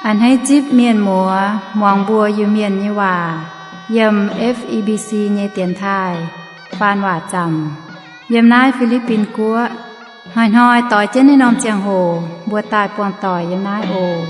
A'hneiv zipv mienh muoz muangx mbuo Iu-Mienh nyei waac yiem F E B C nyei dienx taaih faan waac zaamc yiem naaiv Fi^li^bin Guoqv. Hnoi-hnoi doix jienv naaiv norm ziangh hoc mbuo daaih buangh doic yiem naaiv oc.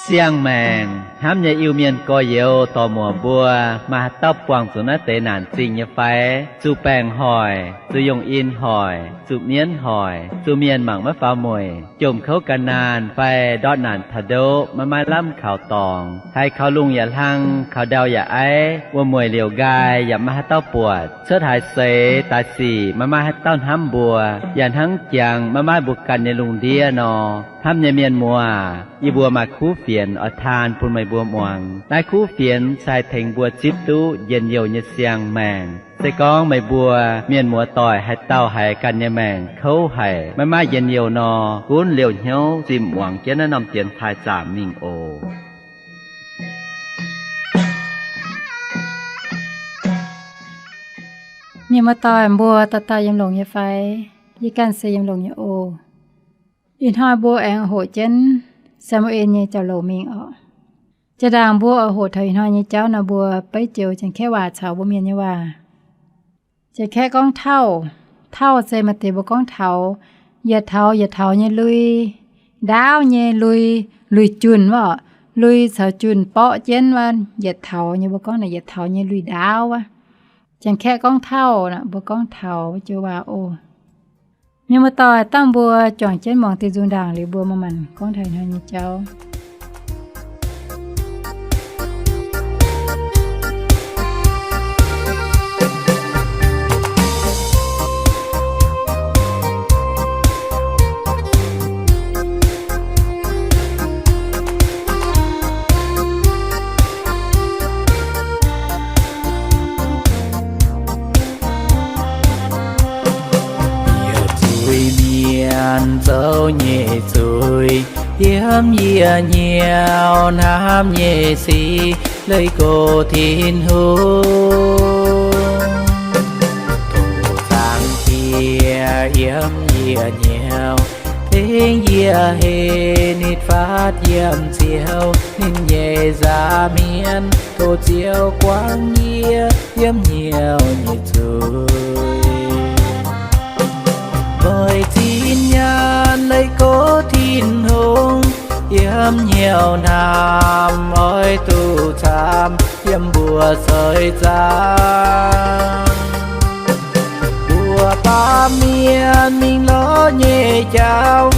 Siang-maengc hnamv nyei Iu-Mienh gorx-youz dorc-muoc mbuo, maaih haaix dauh buangh zuqc naaiv deix naanc zingh nyei fai? Zuqc baengc hoic, zuqc yongh in hoic, zuqc mienv hoic, zuqc mienh mangc maiv faaux mueic, jomc kouv ga'naanh fai ndortv naanc taux ndoqv maiv maaih lamh kaux dorngx, haiz kaux lungh yaac hlang, kaux ndau yaac aiv, wuom-mueic liouc nqaai yaac maiv maaih haaix dauh buatc, cuotv haaix seix daaih sic maiv maaih haaix dauh hnamv mbuo, yaac hnangv jangx maiv maaih mbuo ganh nyei lungh ndiev nor. Hnamv nyei mienh muoz, yie mbuo maaih kuv fienx oix taan bun meih mbuo muangx. Naaiv kuv fienx se haih tengx mbuo zipv duqv njien-youh nyei siang-maengc. Se gorngv meih mbuo mienh muoz doic haaix dauh haiz ganh nyei maengc kouv haic, maiv maaih njien-youh nor, gunv liouh hnyouv zimh muangx jienv naaiv norm dienx taaih zaamc mingh oc. Mienh muoz doic mbuo dauh dauh yiem longx nyei fai? Yie ganh se yiem longx nyei oc. Ih hnoi mbuo aengx hoqc jienv Saa^mu^en nyei jauv-louc mingh oc. Jaa-ndaangc mbuo oix hoqc taux ih hnoi nyei jauv nor, mbuo beiv joux Janx-Kaeqv waac caux mbuo Mienh nyei waac. Janx-Kaeqv gorngv tauh. Tauh se maaih deix mbuo gorngv taux, yietc taux, yietc taux nyei lui, ndaauv nyei lui, lui-junh wuov, lui caux junh borqv jienv wuov, yietc taux nyei, mbuo gorngv naaic yietc taux nyei lui-ndaauv wuov. Janx-Kaeqv gorngv tauh, mbuo gorngv taux joux waac oc. Mienh muoz-doic, dangh mbuo juangc jienv muangx diuh nzung ndaangc liuz, mbuo manc-manc gorngv taux ih hnoi nyei jauv. Yie zuiz-mienh zoux nyei zuiz, yiem yie hnyouv hnamv nyei sic, leih gox Tin-Hungh. Dongh Zaangc Diex yiem yie hnyouv, tengx yie heh nitv faatv yiem Ziouv, ninh nyei nza'hmien tov Ziouv guangc yie yiem hnyouv nyei zuiz. Meih zinh nyaanh leih gox Tin-Hungh, yiem hnyouv hnamv oix duqv camv yiem mbuo seix zaangc. Mbuo baamh mienh mingh lorz nyei jauv,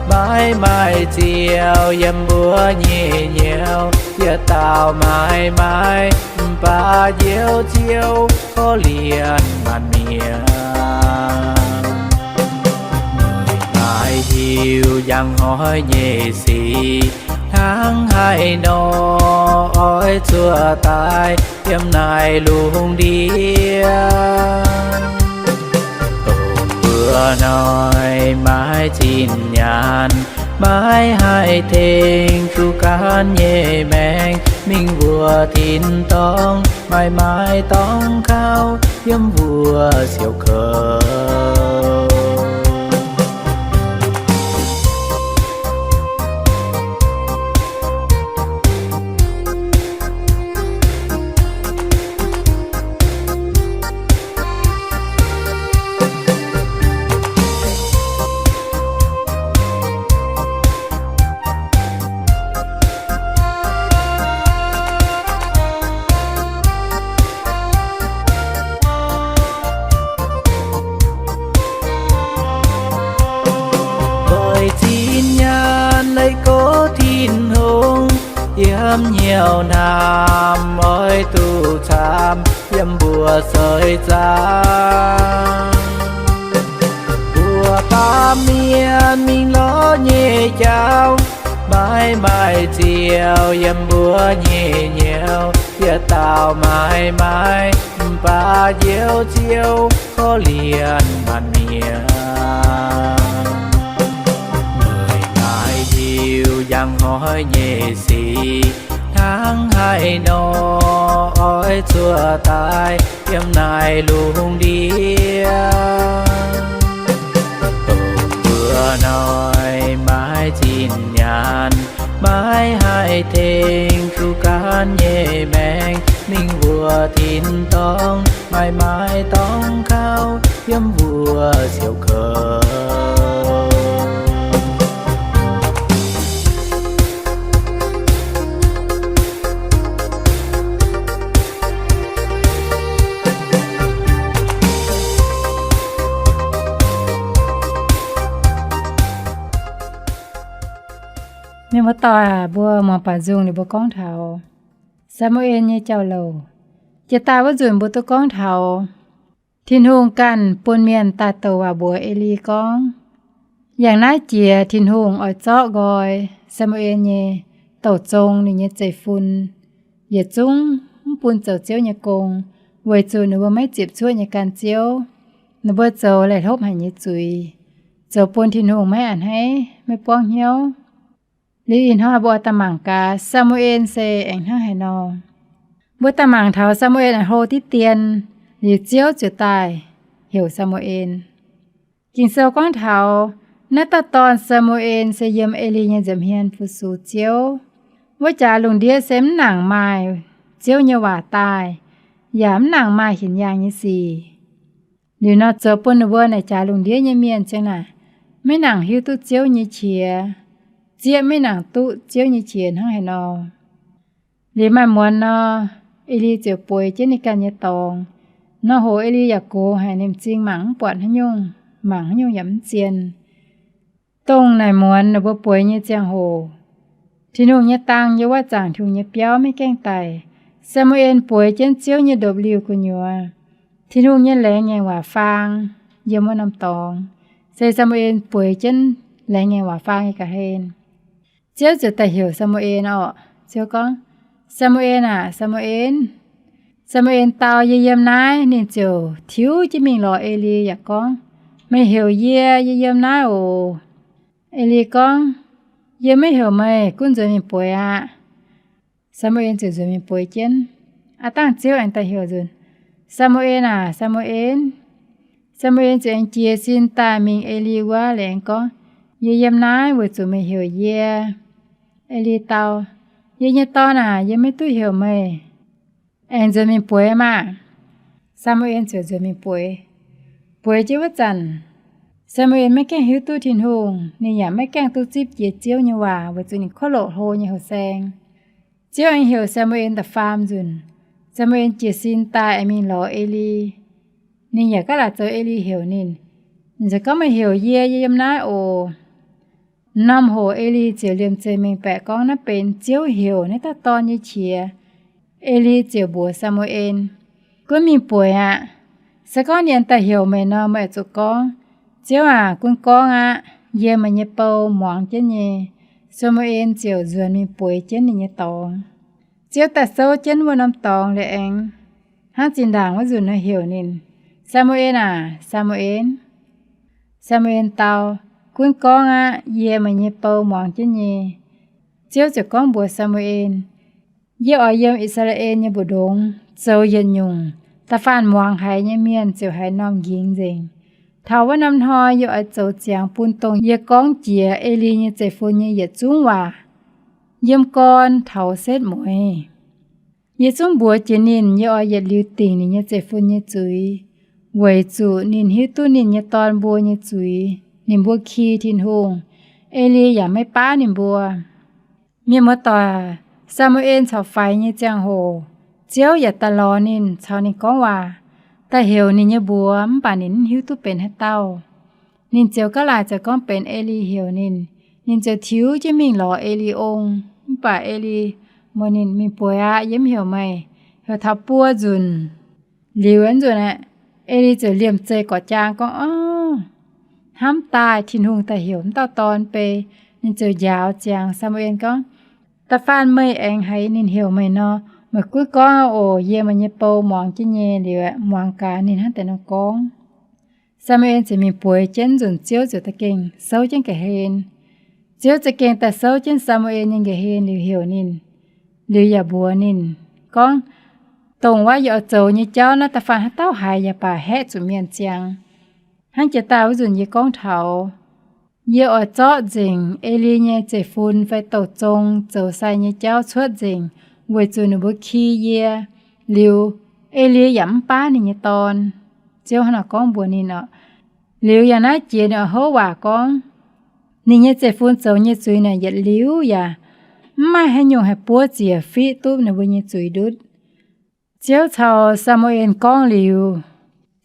maiv maaih Ziouv yiem mbuo nyei hnyouv, yietc dauh maiv maaih, mv baac Njoux Ziouv korv-lienh maanc mienh. Meih maaih hiuv njang hnoi nyei sic, hnangv haaix nor oix zuov daaih yiem naaiv lungh ndiev. Dongh mbuo hnoi maiv zinh nyaanh, maiv haih tengx zuqc ganh nyei maengc mingh wuov tin-dorngh, maiv maaih dorngx kaux yiem wuov siouc kouv. Meih zinh nyaanh leih gox Tin-Hungh, yiem hnyouv hnamv oix duqv camv yiem mbuo seix zaangc. Mbuo baamh mienh mingh lorz nyei jauv, maiv maaih Ziouv yiem mbuo nyei hnyouv, yietc dauh maiv maaih, mv baac Njoux Ziouv korv-lienh maanc mienh. Meih maaih hiuv njang hnoi nyei sic, hnangv haaix nor oix zuov daaih yiem naaiv lungh ndiev. Mbuo noic maiv zinh nyaanh, maiv haih tengx kuv gaanv nyei maengx, mingh wuov tin-dorngh maiv maaih dorngx kaux yiem wuov siouc kouv. Mienh muoz-doic aac, mbuo muangx baaux nzung liuz mbuo gorngv taux Saa^mu^en nyei jauv-louc. Jiex daaih wuov nzunc mbuo duqv gorngv taux Tin-Hungh ganh bun mienh daaih douc waac mbuox Eli gorngv, yangh naaiv jiex Tin-Hungh oix zorqv nqoi Saa^mu^en nyei douc zong ninh nyei zeiv-fun yietc zungv mv bun zoux Ziouv nyei gong, weic zuqc ninh mbuo maiv ziepc cuotv nyei gan Ziouv. Ninh mbuo zoux laih hlopv haic nyei zuiz, zoux bun Tin-Hungh maiv a'hneiv, maiv buangv hnyouv. Liuz ih hnoi mbuo oix daaih mangc gaax Saa^mu^en se aengx hnangv haaix nor. Mbuo daaih mangc taux Saa^mu^en aengx hlo diqv dien, liuz Ziouv ziouc daaih heuc Saa^mu^en. Ging-Sou gorngv taux naaiv dauh dorn Saa^mu^en se yiem Eli nyei nza'hmien fu-sux Ziouv. Wuov jaax lungh ndiev se mv nangc maaih Ziouv nyei waac daaih, yaac mv nangc maaih hinc yaangh nyei sic. Liuz nor zoux bun ninh mbuo naaic jaax lungh ndiev nyei mienh ziang naaic, maiv nangc hiuv duqv Ziouv nyei qiex, zieqv maiv nangc duqv Ziouv nyei qiex hnangv haaix nor. Liuz maaih muonz nor, Eli ziouc bueix jienv ninh ganh nyei dorngx. Nor hoc Eli yaac gox haic, ninh m'zing mangc mv buatc haaix nyungc, mangc haaix nyungc yaac mv zien. Dongh naaic muonz ninh mbuo bueix nyei ziangh hoc, Tin-Hungh nyei dang yiem wuov zaangc Tin-Hungh nyei biauv maiv gaengh daic. Saa^mu^en bueix jienv Ziouv nyei ndopv-liuh gu'nyuoz, Tin-Hungh nyei laengz ngaengc waac faang yiem wuov norm dorngx, se Saa^mu^en bueix jienv laengz ngaengc waac faang nyei ga'hlen. Ziouv ziouc daaih heuc Saa^mu^en orqc. Ziouv gorngv, Saa^mu^en aah! Saa^mu^en! Saa^mu^en dau, Yie yiem naaiv. Ninh ziouc tiux jienv mingh lorz Eli yaac gorngv, Meih heuc yie, yie yiem naaiv oc. Eli gorngv, Yie maiv heuc meih, gunv nzuonx mingh bueix aqv. Saa^mu^en ziouc nzuonx mingh bueix jienv. Aav dangh Ziouv aengx daaih heuc nzunc, Saa^mu^en aah! Saa^mu^en! Saa^mu^en ziouc aengx jiez sin daaih mingh Eli wuov, liuz aengx gorngv, Yie yiem naaiv weic zuqc meih heuc yie. Eli dau, Yie nyei dorn aah! Yie maiv duqv heuc meih. Aengx nzuonx mingh bueix maah! Saa^mu^en ziouc nzuonx mingh bueix. Bueix jienv wuov zanc, Saa^mu^en maiv gaengh hiuv duqv Tin-Hungh, ninh yaac maiv gaengh duqv zipv jiex Ziouv nyei waac weic zuqc ninh korv-loqc hlo nyei houh-saeng. Ziouv aengx heuc Saa^mu^en da'faam nzunc. Saa^mu^en jiez sin daaih aengx mingh lorz Eli. Ninh yaac gaav laaic zoux Eli heuc ninh. Ninh ziouc gorngv, Meih heuc yie, yie yiem naaiv oc. Norm hoc Eli ziouc liemh zeih mengh baeqc gorngv naaiv benx Ziouv heuc naaiv dauh dorn nyei qiex. Eli ziouc mbuox Saa^mu^en, Gunv mingh bueix aqv. Se gorngv ninh daaih heuc meih nor, meih oix zuqc gorngv, Ziouv aac, gunv gorngv aqv. Yie meih nyei bou muangx jienv nyei. Saa^mu^en ziouc nzuonx mingh bueix jienv ninh nyei dorngx. Ziouv daaih souv jienv wuov norm dorngx liuz aengx hnangv zinh ndaangc wuov nzunc nor heuc ninh, Saa^mu^en aah! Saa^mu^en! Saa^mu^en dau, Gunv gorngv aqv. Yie meih nyei bou muangx jienv nyei. Ziouv ziouc gorngv mbuox Saa^mu^en, Yie oix yiem I^saa^laa^en nyei mbu'ndongx zoux yietc nyungc da'faanh muangx haiz nyei mienh ziouc haiz m'normh nqingx nzengc. Taux wuov norm hnoi yie oix zoux ziangx bun dongh yie gorngv jiex Eli nyei zeiv-fun nyei yietc zungv waac yiem gorn taux setv mueiz. Yie zungv mbuox jiex ninh, yie oix yietc liuz dingc ninh nyei zeiv-fun nyei zuiz, weic zuqc ninh hiuv duqv ninh nyei dorn mbuo nyei zuiz, ninh mbuo ki Tin-Hungh. Eli yaac maiv baav ninh mbuo. Mienh muoz-doic, Saa^mu^en corc faix nyei ziangh hoc, Ziouv yaac daaih lorz ninh, caux ninh gorngv waac, daaih heuc ninh nyei mbuox, mv baac ninh mv hiuv duqv benx haaix dauh. Ninh ziouc gaav laaic ziouc gorngv benx Eli heuc ninh. Ninh ziouc tiux jienv mingh lorz Eli ong. Mv baac Eli mbuox ninh, Mingh bueix aqv, yie mv heuc meih. Heuc taux buo nzunc liuz, nzunc aeqv, Eli ziouc liemh zeih gorqv-jaang gorngv, Orv, hnamv daaih Tin-Hungh daaih heuc m'dauh dorn bei. Ninh ziouc njaaux ziangx Saa^mu^en gorngv, Da'faanh meih aengx haiz ninh heuc meih nor, meih gunv gorngv oc. Yie meih nyei bou muangx jienv nyei. Liuz aeqv, muangx gaax ninh hnangv deix nor gorngv. Saa^mu^en ziouc mingh bueix jienv nzunc, Ziouv ziouc da'gengh souv jienv ga'hlen. Ziouv za'gengh daaih souv jienv Saa^mu^en nyei ga'hlen liuz heuc ninh, liuz yaac mbuox ninh gorngv, Dongh wuov yie oix zoux nyei jauv naaiv da'faanh haaix dauh haiz yaac baac haeqv zuqc mienh ziangx. Hnangv jiex daaih wuov nzunc yie gorngv taux Yie oix zorqv nzengc Eli nyei zeiv-fun fai douh zong zoux sai nyei jauv cuotv nzengc, weic zuqc ninh mbuo ki yie. Liuz, Eli yaac mv baav ninh nyei dorn. Ziouv hnangv naaic gorngv mbuox ninh oc. Liuz yangh naaiv jiex ninh oix houv waac gorngv, ninh nyei zeiv-fun zoux nyei zuiz naaic yietc liuz yaac mv maaih haaix nyungc haih buov ziec fiqv duqv ninh mbuo nyei zuiz ndutv. Ziouv caux Saa^mu^en gorngv liuz,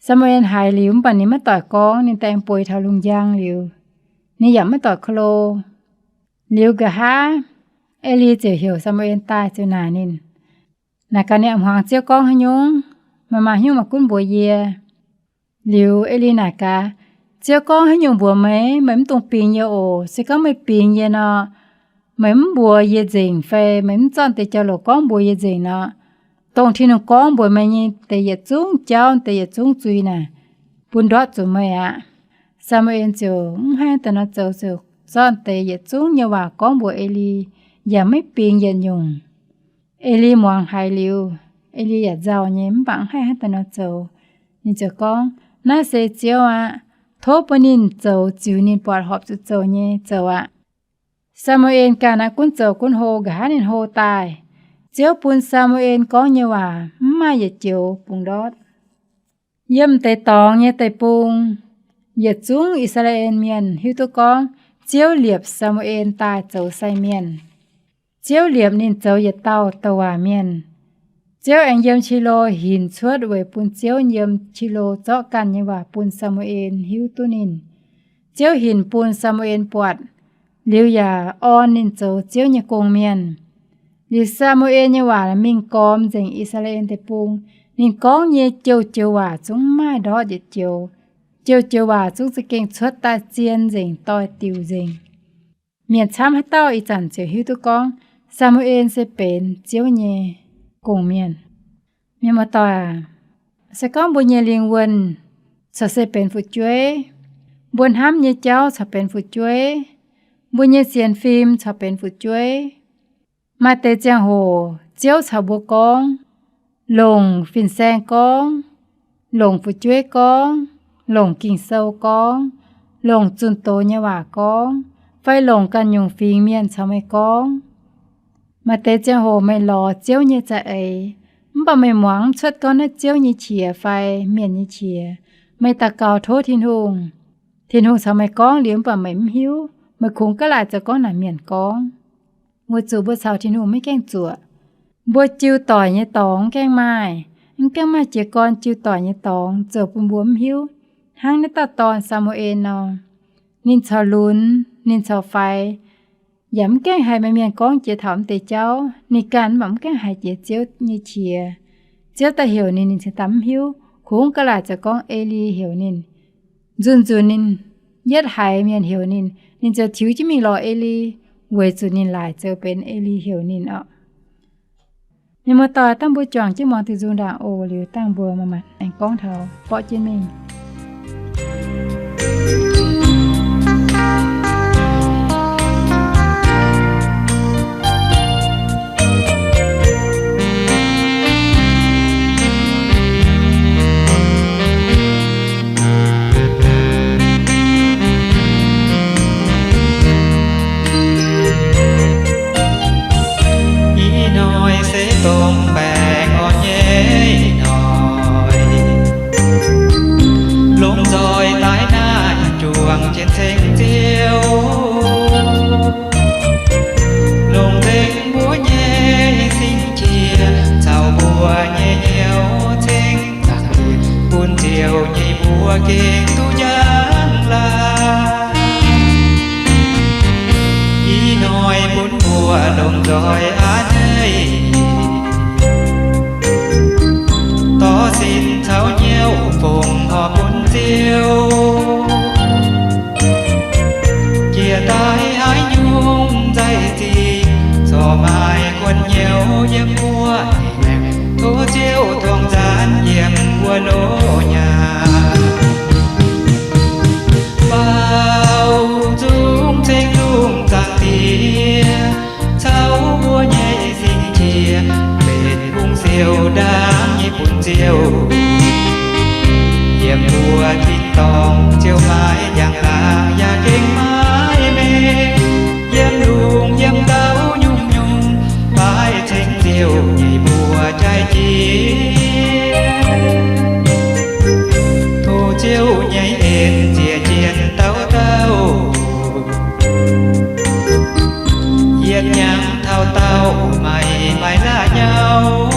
Saa^mu^en haiz liuz mv baac ninh maiv doic gorngv, ninh daaih bueix taux lungh njang liuz, ninh yaac maiv doic ko lo. Liuz nqa'haav, Eli ziouc heuc Saa^mu^en daaih ziouc naaic ninh, naaic gaax ninh hmuangx Ziouv gorngv haaix nyungc, maaih haaix nyungc maaih gunv mbuox yie. Liuz Eli naaic gaax, Ziouv gorngv haaix nyungc mbuox meih, meih mv dungx bingx yie oc. Se gorngv meih bingx yie nor, meih mv mbuox yie nzengc fai meih mv zorqv deix jauv-louc gorngv mbuox yie nzengc nor, dongh Tin-Hungh gorngv mbuox meih nyei deix yietc zungv jauv, deix yietc zungv zuiz naaic, bun ndortv zuqc meih aqv. Saa^mu^en ziouc mv haih daaih nor zoux, ziouc zorqv deix yietc zungv nyei waac gorngv mbuox Eli, yaac maiv bingx yietc nyungc. Eli muangx haiz liuz, Eli yaac nzauh nyei, mv baac mv haih hnangv daaih nor zoux. Ninh ziouc gorngv, Naaiv se Ziouv aqv. Tov bun ninh zoux ziux ninh buatc horpc zuqc zoux nyei zoux aqv. Saa^mu^en ganh naaiv gunv zoux gunv hlo, nqa'haav ninh hlo daaih, Ziouv bun Saa^mu^en gorngv nyei waac mv maaih yietc joux bungx ndortv. Yiem deix dorngx nyei deic-bung, yietc zungv I^saa^laa^en Mienh hiuv duqv gorngv Ziouv liepc Saa^mu^en daaih zoux sai mienh. Ziouv liepc ninh zoux yietc dauh douc waac mienh. Ziouv aengx yiem Silo hinc cuotv weic bun Ziouv yiem Silo zorqv ganh nyei waac bun Saa^mu^en hiuv duqv ninh. Ziouv hinc bun Saa^mu^en buatc, liuz yaac orn ninh zoux Ziouv nyei gong-mienh. Liuz Saa^mu^en nyei waac mingh gormx nzengc I^saa^laa^en Deic-Bung. Ninh gorngv nyei joux-joux waac zungv mv maaih ndortv yietc joux. Joux-joux waac zungv za'gengh cuotv daaih zien nzengc, doix-diuc nzengc. Mienh camv haaix dauh ih zanc ziouc hiuv duqv gorngv Saa^mu^en se benx Ziouv nyei gong-mienh. Mienh muoz-doic, se gorngv mbuo nyei lingh wuonh corc se benx fu'jueiv, mbuo hnamv nyei jauv corc benx fu'jueiv, mbuo nyei sienx fim corc benx fu'jueiv, maaih deix ziangh hoc Ziouv caux mbuo gorngv, longc fin-saeng gorngv, longc fu'jueiv gorngv, longc Ging-Sou gorngv, longc zunh doz nyei waac gorngv, fai longc ganh nyungc fingx mienh caux meih gorngv. Maaih deix ziangh hoc meih lorz Ziouv nyei za'eix, mv baac meih muangx mv cuotv gorngv naaiv Ziouv nyei qiex fai mienh nyei qiex. Meih daux gaux tov Tin-Hungh, Tin-Hungh caux meih gorngv liuz mv baac meih mv hiuv, meih kungx gaav laaic zoux gorngv naaic mienh gorngv. Weic zuqc mbuo caux Tin-Hungh maiv gaengh zuoqc. Mbuo jiu doic nyei dorngx mv gaengh maaih, mv gaengh maaih jiez gorn jiu doic nyei dorngx zoux bun mbuo mv hiuv. Hnangv naaiv dauh dorn Saa^mu^en nor, ninh corc lunx, ninh corc faix, yaac mv gaengh haiz maaih mienh gorngv jiex taux mv deix jauv. Ninh ganh mv baac mv gaengh haiz jiex Ziouv nyei qiex. Ziouv daaih heuc ninh, ninh cingx daaih mv hiuv, kungx gaav laaic zoux gorngv Eli heuc ninh. Nzunc-nzunc ninh yietv haiz mienh heuc ninh, ninh ziouc tiux jienv mingh lorz Eli, weic zuqc ninh laaic zoux benx Eli heuc ninh oc. Mienh muoz-doic, dangh mbuo juangc jienv muangx diuh nzung ndaangc oc. Liuz dangh mbuo maaih maengc gorngv taux borqv jienv mingh. Ih hnoi se dongh baengh orn nyei ih hnoi, longc nzoih daaih naaiv juangc jienv ceng Ziouv, longc nzengc mbuo nyei sing qiex caux mbuo nyei hnyouv ceng zaangc bun Ziouv nyei mbuox gengh duqv njang laangh. Ih hnoi bun mbuo longc nzoih aav hneiv, dorh sin caux hnyouv fongc horc bun Ziouv. Jiex daaih haaix nyungc nzaic zingh, corc maaih guanh hnyouv yiem mbuo maengc, tov Ziouv tong zanc yiem mbuo loz nyaah. Baaux nzung ceng lungh zaangc Diex caux mbuo nyei sing qiex, Yietc hnyangx taux daauh maaih maaih laaih nyauv,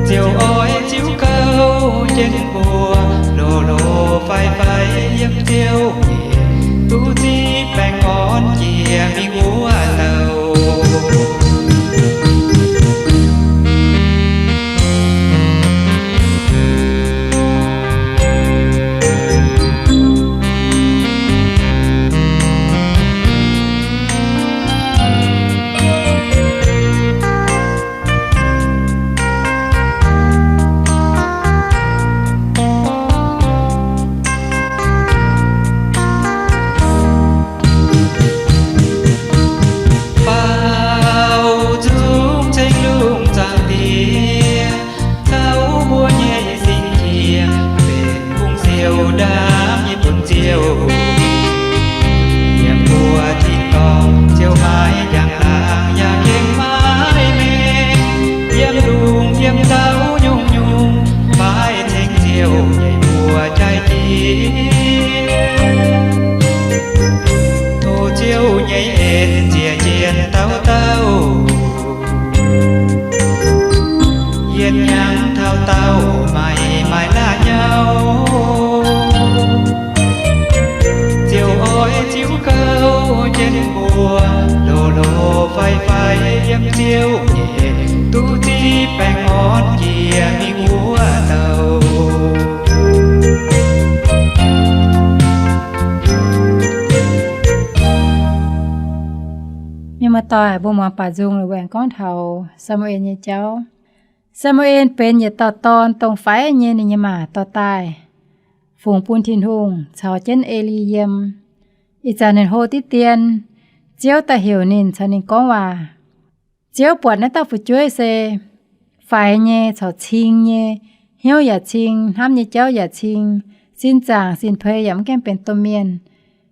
ziouc oix ziux gouv jienv mbuo, loz-loz faix-faix yiem Ziouv nyei, duqv ziqv baengh orn jiex mingh wuov douh. Faaux nzung ceng lungh zaangc Diex, taux mbuo nyei sin-qiemx benx bung siou ndaamv nyei bun Ziouv. Yiem mbuo tin-dorngh Ziouv maiv njang-laangc yaac gengh maiv mengh. Yiem lungh yiem ndau nyungc-nyungc maiv ceng Ziouv nyei mbuo jaaix jienv. Tov Ziouv nyei en ziec jiex dauh dauh. Yietc hnyangx taux daauh maaih maaih laaih nyauv, ziouc oix ziux gouv jienv mbuo, loz-loz faix-faix yiem Ziouv nyei, duqv ziqv baengh orn jiex mingh wuov douh. Mienh muoz-doic, mbuo muangx baac nzung lorqc, aengx gorngv taux Saa^mu^en nyei jauv. Saa^mu^en benx yietc dauh dorn, dongh faix nyei ninh nyei maa dorh daaih, fungx bun Tin-Hungh caux jienv Eli yiem. Ih zanc ninh hlo diqv dien, Ziouv daaih heuc ninh caux ninh gorngv waac. Ziouv buatc naaiv dauh fu'jueiv se faix nyei caux cing nyei, hnyouv yaac cing, hnamv nyei jauv yaac cing, sin zaangc sin-peix yaac mv gaengh benx domh mienh.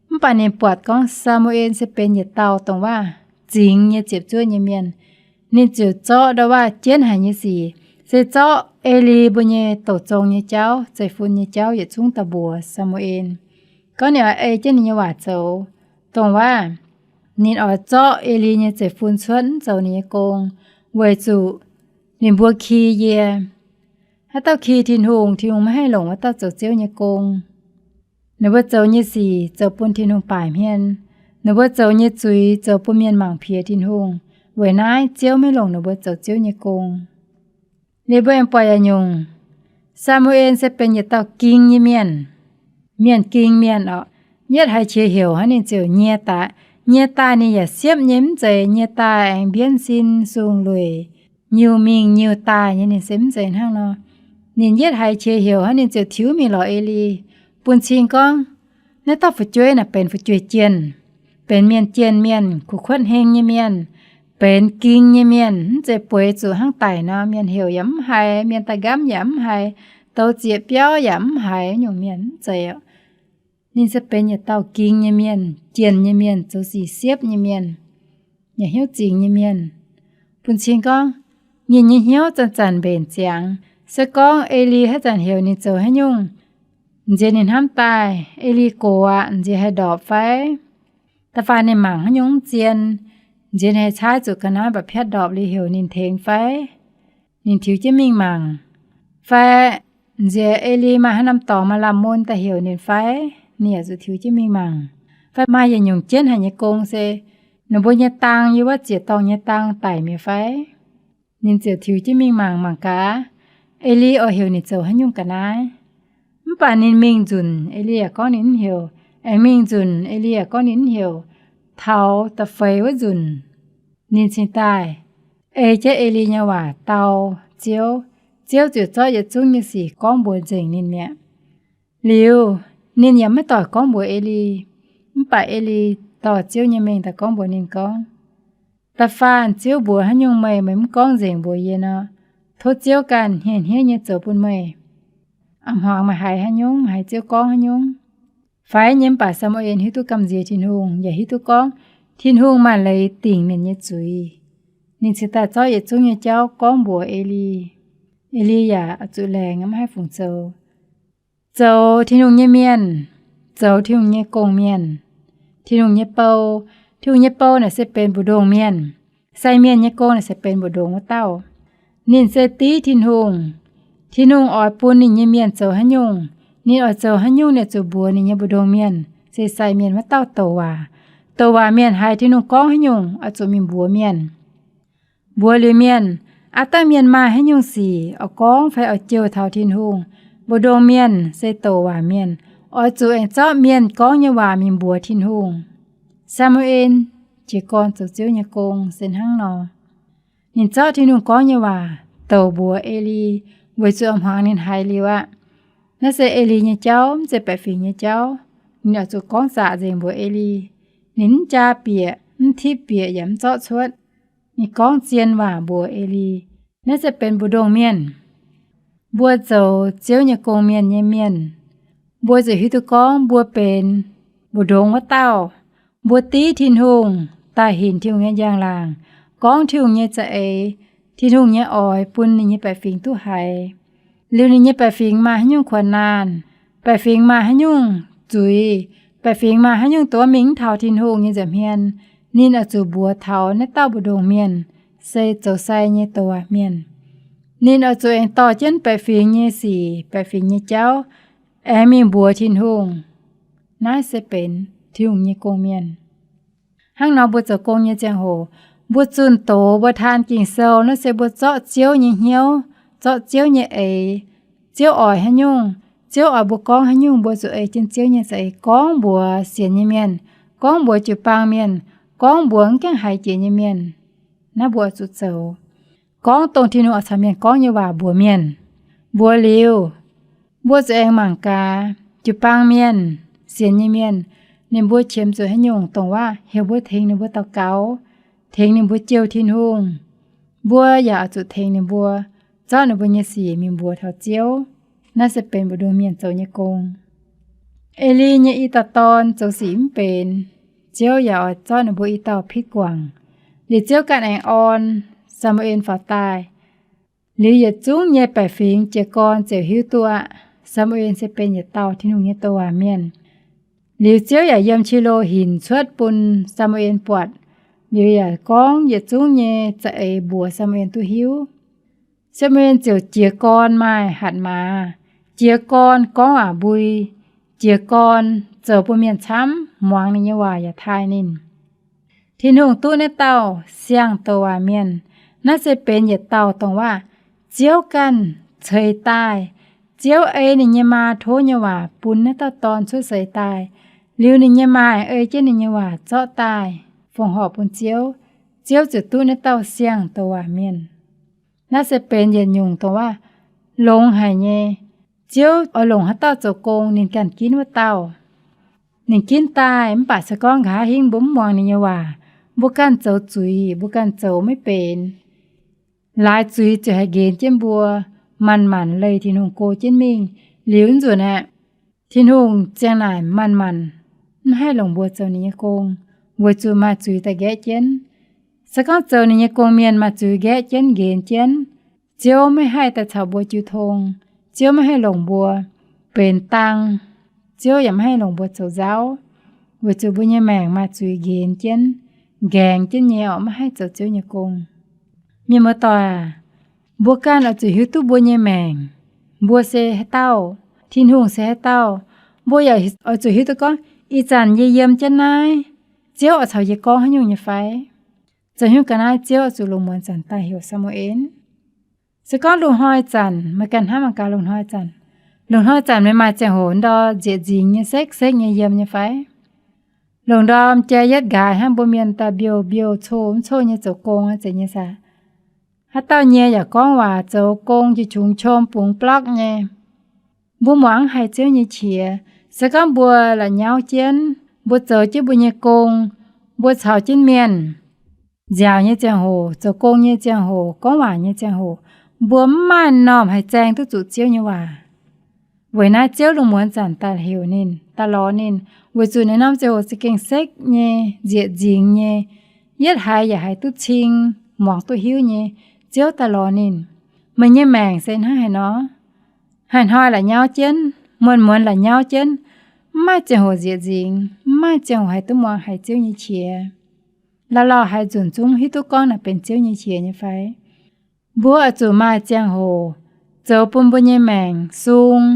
Mv baac ninh buatc gorngv Saa^mu^en se benx yietc dauh dongh waac zingx nyei, ziepc zuoqv nyei mienh. Ninh ziouc zorqv ndau waac jienv haic nyei sic, se zorqv Eli mbuo nyei douc zong nyei jauv, zeiv-fun nyei jauv yietc zungv daaih mbuox Saa^mu^en, gorngv ninh oix ei jienv ninh nyei waac zoux. Dongh waac ninh oix zorqv Eli nyei zeiv-fun cuotv, mv zoux ninh nyei gong, weic zuqc ninh mbuo ki yie. Haaix dauh ki Tin-Hungh, Tin-Hungh maiv haih longc wuov dauh zoux Ziouv nyei gong. Ninh mbuo zoux nyei sic zoux bun Tin-Hungh baaic hmien. Ninh mbuo zoux nyei zuiz zoux bun mienh mangc piex Tin-Hungh. Weic naaiv Ziouv maiv longc ninh mbuo zoux Ziouv nyei gong. Liuz mbuo aengx buatc yaac nyungc, Saa^mu^en se benx yietc dauh ging nyei mienh. Mienh ging mienh oc. Yietv haiz qiex heuc hnangv ninh ziouc nyie daaih. Nyie daaih ninh yaac siepv nyei mv zeiz nyie daaih aengx mbienv sin sung lueic, nyiuh mingh nyiuh daaih nyei, ninh se mv zeiz hnangv nor. Ninh yietv haiz qiex heuc hnangv ninh ziouc tiux mingh lorz Eli, bun cing gorngv, naaiv dauh fu'jueiv naaic benx fu'jueiv jienh, benx mienh jienh mienh, kuv kuotv heng nyei mienh, benx ging nyei mienh, mv zeiz bueix zuqc hnangv daic nor, mienh heuc yaac mv haiz, mienh daaih nqamv yaac mv haiz, douz zieqc biauv yaac mv haiz nyungc mienh, mv zeiz oc. Ninh se benx yietc dauh ging nyei mienh, jienh nyei mienh, zoux sic siepv nyei mienh, yaac hnyouv zingx nyei mienh. Bun cing gorngv, ninh nyei hnyouv zanc-zanc mbenc ziangx. Se gorngv Eli haaix zanc heuc ninh zoux haaix nyungc, nziex ninh hnamv daaih, Eli gox aqv, nziex haih ndorpc fai? Da'faanh ninh mangc haaix nyungc mv zien, nziex ninh haih caaiv zuqc ga'naaiv mba'piatv ndorpc liuz heuc ninh tengx fai? Ninh tiux jienv mingh mangc. Fai nziex Eli maaih haaix norm dorngx maaih lamh mun daaih heuc ninh fai? Ninh yaac zuqc tiux jienv mingh mangc. Fai maaih yietc nyungc jienv haic nyei gong se, ninh mbuo nyei dang yiem wuov ziec-dorngh nyei dang daic mi'aqv fai? Ninh ziouc tiux jienv mingh mangc mangc gaax, Eli oix heuc ninh zoux haaix nyungc ga'naaiv. Mv baac ninh mingh nzunc, Eli yaac gorngv ninh mv heuc. Aengx mingh nzunc, Eli yaac gorngv ninh mv heuc. Taux da'feix wuov nzunc, ninh cingx daaih ei jienv Eli nyei waac dau Ziouv. Ziouv ziouc zorqv yietc zungv nyei sic gorngv mbuox nzengc ninh mi'aqv. Liuz, ninh yaac maiv doic gorngv mbuox Eli. Mv baacEli dorh Ziouv nyei mengh daaih gorngv mbuox ninh gorngv, Da'faanh Ziouv mbuox haaix nyungc meih, meih mv gorngv nzengc mbuox yie nor, tov Ziouv ganh hniev-hniev nyei zoux bun meih. A'hmuangx meih haiz haaix nyungc, meih haiz Ziouv gorngv haaix nyungc. Faix nyei mv baac Saa^mu^en hiuv duqv gamh nziex Tin-Hungh, yaac hiuv duqv gorngv Tin-Hungh maaih leiz dingc mienh nyei zuiz. Ninh cingx daaih zorqv yietc zungv nyei jauv gorngv mbuox Eli. Eli yaac zuqc laengz, mv haih fungc zoux. Zoux Tin-Hungh nyei mienh, zoux Tin-Hungh nyei gong-mienh, Tin-Hungh nyei bou, Tin-Hungh nyei bou naaic se benx mbu'ndongx mienh. Sai mienh nyei gong naaic se benx mbu'ndongx wuov dauh. Ninh se div Tin-Hungh. Tin-Hungh oix bun ninh nyei mienh zoux haaix nyungc, ninh oix zoux haaix nyungc, ninh zuqc mbuox ninh nyei mbu'ndongx mienh, se sai mienh wuov dauh douc waac. Douc waac mienh haiz Tin-Hungh gorngv haaix nyungc, oix zuqc mingh mbuox mienh. Mbuox liuz mienh, aav dangh mienh maaih haaix nyungc sic oix gorngv fai oix jouh taux Tin-Hungh, mbu'ndongx mienh se douc waac mienh, oix zuqc aengx zorqv mienh gorngv nyei waac mingh mbuox Tin-Hungh. Saa^mu^en jiez gorn zoux Ziouv nyei gong se hnangv nor. Ninh zorqv Tin-Hungh gorngv nyei waac douc mbuox Eli, weic zuqc hmuangx ninh haiz liuz aqv. Naaiv se Eli nyei jauv, mv zeiz baeqc fingx nyei jauv. Ninh oix zuqc gorngv zaqc nzengc mbuox Eli. Ninh mv jaa bieqc, mv tipv bieqc, yaac mv zorqv cuotv. Ninh gorngv zien waac mbuox Eli. Naaiv se benx mbu'ndongx mienh. Mbuo zoux Ziouv nyei gong-mienh nyei mienh, mbuo ziouc hiuv duqv gorngv mbuo benx mbu'ndongx wuov dauh. Mbuo div Tin-Hungh, daaih hinc Tin-Hungh nyei njang-laangc, gorngv Tin-Hungh nyei za'eix, Tin-Hungh nyei oix bun ninh nyei baeqc fingx duqv haiz. Liuz ninh nyei baeqc fingx maaih haaix nyungc kuonx naanh, baeqc fingx maaih haaix nyungc zuiz, baeqc fingx maaih haaix nyungc duqv mingh mv taux Tin-Hungh nyei nza'hmien, ninh oix zuqc mbuox taux naaiv dauh mbu'ndongx mienh, se zoux sai nyei douc waac mienh. Ninh oix zuqc aengx dorh jienv baeqc fingx nyei sic, baeqc fingx nyei jauv, aengx mingh mbuox Tin-Hungh. Naaiv se benx Tin-Hungh nyei gong-mienh. Hnangv nor mbuo zoux gong nyei ziangh hoc, mbuo zunh doz mbuo taan Ging-Sou, naaiv se mbuo zorqv Ziouv nyei hnyouv, zorqv Ziouv nyei eix. Ziouv oix haaix nyungc, Ziouv oix mbuo gorngv haaix nyungc, mbuo zuqc ei jienv Ziouv nyei za'eix gorngv mbuox sienx nyei mienh, gorngv mbuox jiu-baang mienh, gorngv mbuox mv gaengh haiz jiex nyei mienh. Naaiv mbuo oix zuqc zoux. Gorngv dongh Tin-Hungh oix caux mienh gorngv nyei waac mbuox mienh. Mbuox liuz, mbuo zuqc aengx mangc gaax jiu-baang mienh, sienx nyei mienh, ninh mbuo qiemx zuqc haaix nyungc dongh waac heuc mbuo tengx ninh mbuo daux gaux, tengx ninh mbuo jouh Tin-Hungh. Mbuo yaac oix zuqc tengx ninh mbuo zorqv ninh mbuo nyei sic mingh mbuox taux Ziouv. Naaiv se benx mbu'ndongx mienh zoux nyei gong. Eli nyei i dauh dorn zoux sic mv benx, Ziouv yaac oix zorqv ninh mbuo i dauh pitv guangc. Liuz Ziouv ganh aengx orn Saa^mu^en faaux daaih. Liuz yietc zungv nyei baeqc fingx jiez gorn ziouc hiuv duqv aqv, Saa^mu^en se benx yietc dauh Tin-Hungh nyei douc waac mienh. Liuz Ziouv yaac yiem Qilo hinc cuotv bun Saa^mu^en buatc, liuz yaac gorngv yietc zungv nyei za'eix mbuox Saa^mu^en duqv hiuv. Saa^mu^en ziouc jiez gorn maaih hatc maaz, jiez gorn gorngv waac mbui, jiez gorn zoux bun mienh camv muangx ninh nyei waac yaac taaih ninh. Tin-Hungh duqv naaiv dauh siang-douc waac mienh. Naaiv se benx yietc dauh dongh waac Ziouv ganh ceix daaih. Ziouv ei ninh nyei maa tov nyei waac bun naaiv dauh dorn cuotv seix daaih. Liuz ninh nyei maa ei jienv ninh nyei waac zorqv daaih fongc horc bun Ziouv. Ziouv ziouc duqv naaiv dauh siang-douc waac mienh. Naaiv se benx yietc nyungc dongh waac longx haic nyei. Ziouv oix longc haaix dauh zoux gong, ninh ganh ginv wuov dauh. Ninh ginv daaih mv baac se gorngv nqa'haav hingv mbuo mv muangx ninh nyei waac, mbuo ganh zoux zuiz, mbuo ganh zoux maiv benx, laaix zuiz ziouc haih nqenx jienv mbuo, manc-manc leih Tin-Hungh go jienv mingh. Liuz nzunc aeqv, Tin-Hungh ziang naaic manc-manc mv haih longc mbuo zoux ninh nyei gong, weic zuqc maaih zuiz daaih nqaeqv jienv. Se gorngv zoux ninh nyei gong mienh maaih zuiz nqaeqv jienv, nqenx jienv, Ziouv maiv haih daaih caux mbuo jiu tong. Ziouv maiv haih longc mbuo benx dang. Ziouv yaac maiv haih longc mbuo zoux nzauv, weic zuqc mbuo nyei maengc maaih zuiz nqenx jienv, nqaengx jienv nyei orqc, maiv haih zoux Ziouv nyei gong. Mienh muoz-doic aac, mbuo ganh oix zuqc hiuv duqv mbuo nyei maengc, mbuo se haaix dauh, Tin-Hungh se haaix dauh. Mbuo yaac oix zuqc hiuv duqv gorngv, ih zanc yie yiem jienv naaiv, Ziouv oix caux yie gorngv haaix nyungc nyei fai? Zanc hnyouv ga'naaiv Ziouv oix zuqc lungh muonz zanc daaih heuc Saa^mu^en. Se gorngv lungh hnoi zanc, meih ganh hnamv mangc gaax lungh hnoi zanc. Lungh hnoi zanc meih maaih ziangh hoc ndor nzieqc nzingx nyei, sekv-sekv nyei yiem nyei fai? Lungh ndorm jai yietv nqaaix hnangv mbuo mienh daaih mbiouh mbiouh, coh mv coh nyei zoux gong aqv, zeiz nyei saah? Haaix dauh nyie yaac gorngv waac zoux gong jiex qungx qom bungx blokv nyei. Mbuo muangx mv haiz Ziouv nyei qiex. Se gorngv mbuo la'nyauv jienv, mbuo zoux jienv mbuo nyei gong, mbuo caux jienv mienh nziaauc nyei ziangh hoc, zoux gong nyei ziangh hoc, gorngv waac nyei ziangh hoc, mbuo mv maaih norm haih zaeng duqv zuqc Ziouv nyei waac. Weic naaiv Ziouv lungh muonz zanc daaih heuc ninh, daaih lorz ninh, weic zuqc naaiv norm ziangh hoc za'gengh sekv nyei, nzieqc nzingx nyei, yietv haiz yaac haiz duqv cing, muangx duqv hiuv nyei. Ziouv daaih lorz ninh, meih nyei maengc se hnangv haaix nor? Haaix hnoi la'nyauv jienv, muonz-muonz la'nyauv jienv, mv maaih ziangh hoc nzieqc nzingx, mv maaih ziangh hoc haiz duqv muangx haiz Ziouv nyei qiex. Lauh lauh haaix nzunc zungv hiuv duqv gorngv naaic benx Ziouv nyei qiex nyei fai? Mbuo oix zuqc maaih ziangh hoc zoux bun mbuo nyei maengc sung,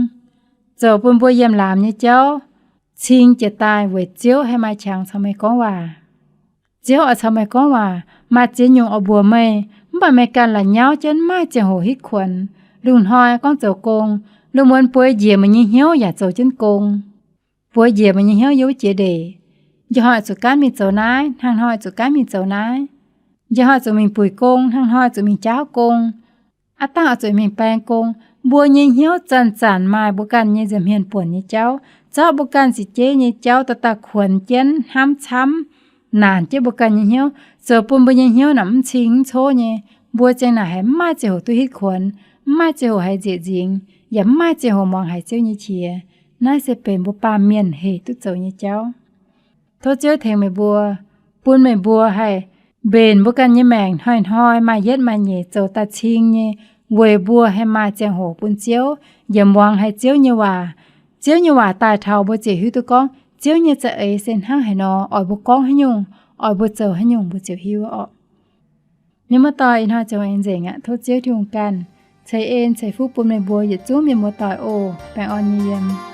zoux bun mbuo yiem laamz nyei jauv cing jiez daaih weic Ziouv haih maaih qangx caux meih gorngv waac. Ziouv oix caux meih gorngv waac, maaih ziex nyungc oix mbuox meih, mv baac meih ganh la'nyauv jienv mv maaih ziangh hoc hitv kuonx. Lungh hnoi gorngv zoux gong, lungh muonz bueix njiec meih nyei hnyouv yaac zoux jienv gong. Bueix njiec meih nyei hnyouv yiem wuov jiex ndeic. Njang hnoi zuqc gaanv mingh zoux naaiv, hnangv hnoi zuqc gaanv mingh zoux naaiv. Njang hnoi zuqc mingh buic gong, hnangv hnoi zuqc mingh jaauv gong. Aav dangh oix zuqc mingh baeng gong. Mbuo nyei hnyouv zanc-zanc maaih mbuo ganh nyei nza'hmien buonc nyei jauv, zorqv mbuo ganh ziex jeiv nyei jauv dorh daaih kuonx jienv hnamv camv, naanc jienv mbuo ganh nyei hnyouv, zoux bun mbuo nyei hnyouv naaic mv cing mv coqv nyei. Mbuo ziang naaic haiz mv maaih ziangh hoc duqv hitv kuonx, mv maaih ziangh hoc haiz nzieqc nzingx, yaac mv maaih ziangh hoc muangx haiz Ziouv nyei qiex. Naaiv se benx mbuo baamh mienh hec duqv zoux nyei jauv. Tov Ziouv tengx meih mbuo, bun meih mbuo haih mbenc mbuo ganh nyei maengc hnoi-hnoi maaih yietv maaih nyeic zoux daaih cing nyei, weic mbuo haih maaih ziangh hoc bun Ziouv, yaac muangx haiz Ziouv nyei waac. Ziouv nyei waac daaih taux mbuo ziouc hiuv duqv gorngv Ziouv nyei za'eix se hnangv haaix nor, oix mbuo gorngv haaix nyungc, oix mbuo zoux haaix nyungc mbuo ziouc hiuv orqc. Mienh muoz-doic, ih hnoi ziouc aengx nzengc aqv. Tov Ziouv Tin-Hungh ganh ceix en ceix fuqv bun meih mbuo yietc zungv mienh muoz-doic oc. Baengh orn nyei yiem.